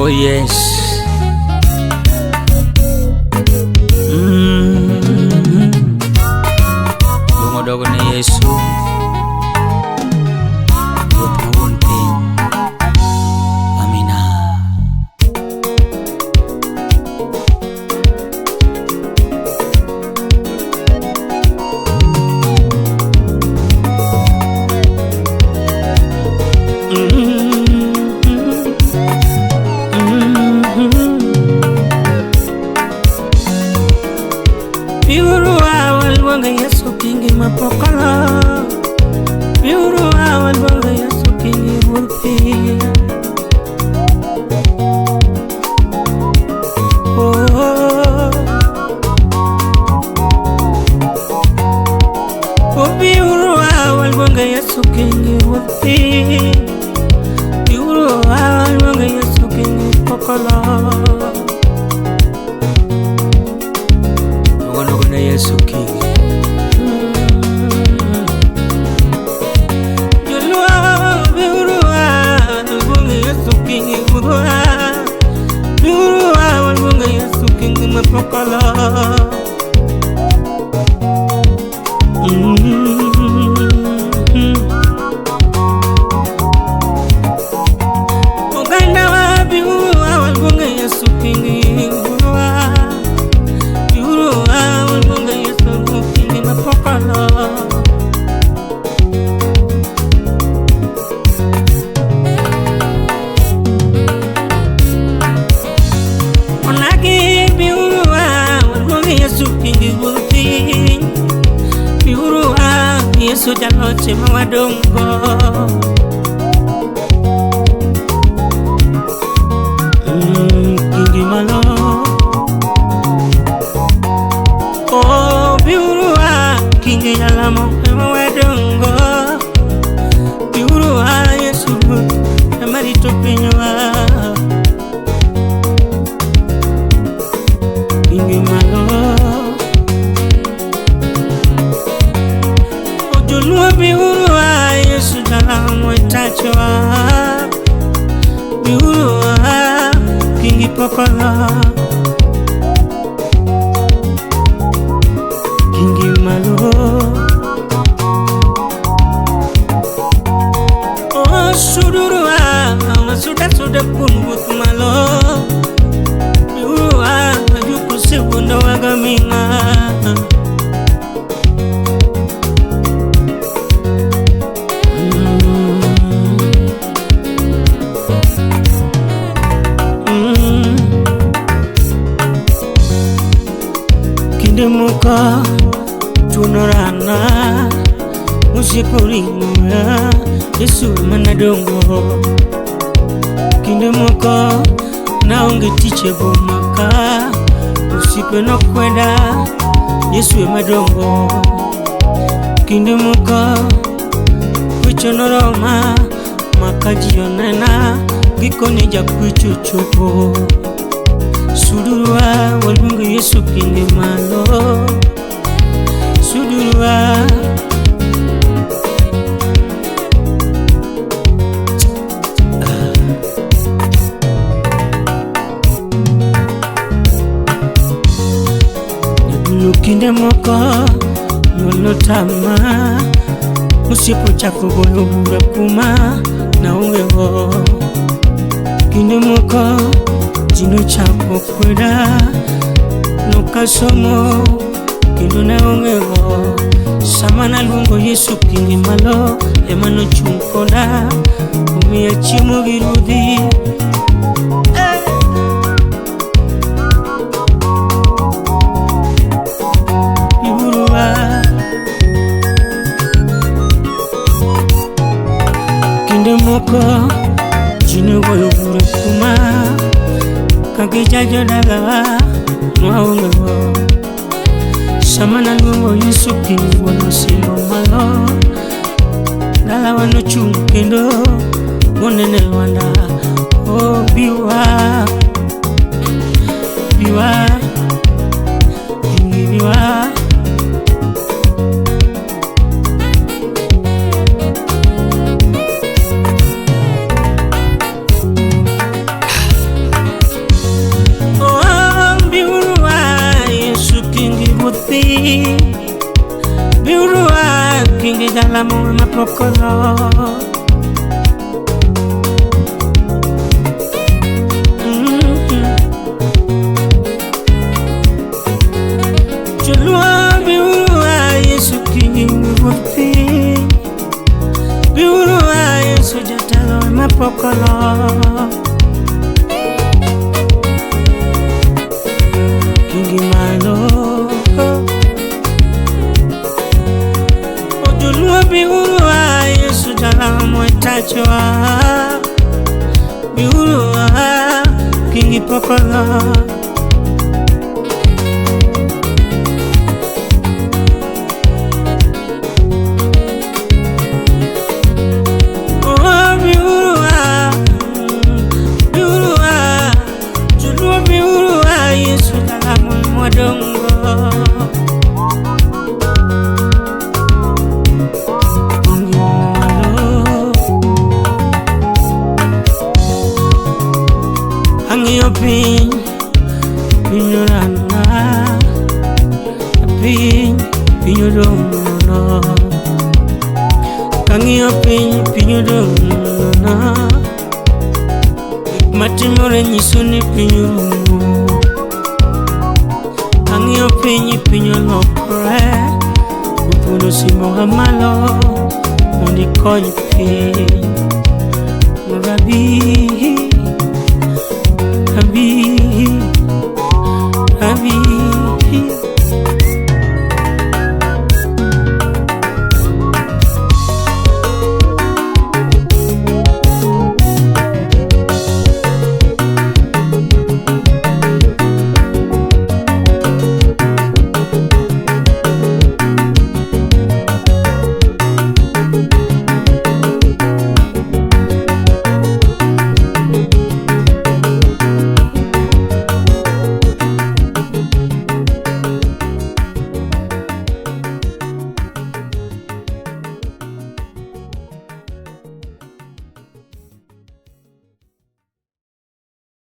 Oh yes. Lungo dogo ni Yesu. Ruoth ma wuon piny. Amina. Biuru waluongo Yesu kingi mapokolo. Biuru waluongo Yesu kingi ruodh piny. Oh, oh, biuru waluongo Yesu kingi ruodh piny. Biuru waluongo Yesu kingi pokolo. Luongo ne Yesu kingi. Joluo biuru waluongo Yesu kingi ruodhwa. Biuru waluongo Yesu kingi mapokolo. Oganda wa biuru waluongo Yesu kingi ruodhwa. Biuru waluongo Yesu kingi mapokolo. Onagi biuru waluongo Yesu kingi ruodh piny. Biuru Yesu jaloch ema wadong'go. Kingi malo. Oh, biuru kingi jalamo ema wadong'go. Biuru Yesu ema rito pinywa. Kingi malo. Joluo biuru Yesu jalamo e tachwa. Biuru kingi pokolo. Kingi malo. Oh, suduru suda suda kun wuoth malo. Biuru juko sewuondo wagaming'a. Kinde moko tuonorana osiepo ring'oya Yesu ema nadong'go. Kinde moko naonge tich e boma ka osiepe nokweda Yesu ema dong'go. Kinde moko kwecho noroma maka ji onena gikone jakwecho ochopo. Suduru waluongo Yesu kingi malo. Suduru Nyadundo kinde moko nyuol notama osiepo ochako goyo bura kuma naonge go. Kinde moko ji nochako kweda nokasomo kendo naonge go. Sama naluongo Yesu kingi malo ema nochung' koda omiya chiemo gi ruodhi. Biuru Kinde moko ji nogoyo bura kuma ka gijajo dalawa nwaonge go. Sama naluongo Yesu kingi wuon osimbo malo. Dalawa nochung' kendo monene lwanda. Oh, biwa, biwa, kingi biwa. jalamo ema pok otho. Joluo biuru a Yesu kingi ruoth piny. Biuru a Yesu jatelo ema pok otho. Kingi malo. Joluo biuru a Yesu jalamo e tachowa. Biuru a kingi pok otho. Oh, biuru a, biuru a, Joluo biuru a Yesu jalamo mwadongo. Kingi malo. Ang'iyo piny, piny orana, piny, piny odong' nono. Kang'iyo piny, piny odong' nono. Gik matimore nyiso ni piny orumo. Kang'iyo piny, piny olokore. Opuno simoga malo mondo ikony piny. Mondo abi.